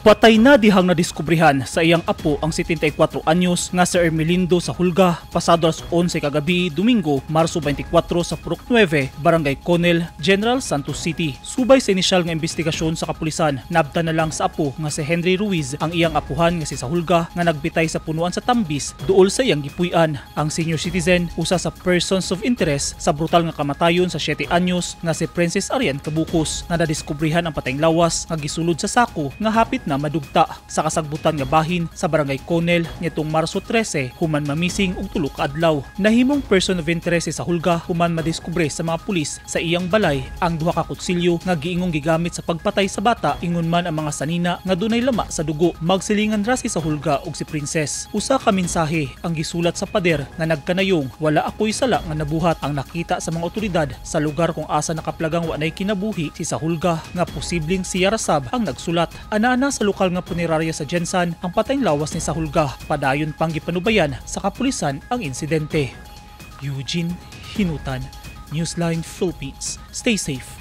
Patay na dihang nadiskubrihan sa iyang apo ang 74 anyos nga si Ermelindo sa Hulga pasado alas 11 kagabi, Domingo, Marso 24 sa Purok 9, Barangay Conel, General Santos City. Subay sa inisyal nga investigasyon sa kapulisan, nabta na lang sa apo nga si Henry Ruiz ang iyang apuhan nga si Sahulga nga nagbitay sa punuan sa Tambis duol sa iyang gipuy-an. Ang senior citizen usa sa persons of interest sa brutal nga kamatayon sa 7 anyos nga si Princess Arian Cabucos nga nadiskubrihan ang patayng lawas nga gisulod sa sako nga hapit na madugta sa kasagbutan nga bahin sa Barangay Conel nitong Marso 13 human mamising og 3 ka adlaw. Nahimong person of interest si Sahulga human madiskubre sa mga pulis sa iyang balay ang duha ka kutsilyo nga giingong gigamit sa pagpatay sa bata, ingon man ang mga sanina nga dunay lama sa dugo. Magsilingan ra si Sahulga ug si Princess. Usa ka mensahe ang gisulat sa pader nga nagkanayong "Wala ako'y sala nga nabuhat" ang nakita sa mga otoridad sa lugar kung asa nakaplagang wa nay kinabuhi si Sahulga nga posibleng siya ra sab ang nagsulat. Ana-ana sa lokal nga punerarya sa GenSan ang patayng lawas ni Sahulga. Padayon pang gipanubayan sa kapulisan ang insidente. Eugene Hinutan, Newsline Philippines. Stay safe.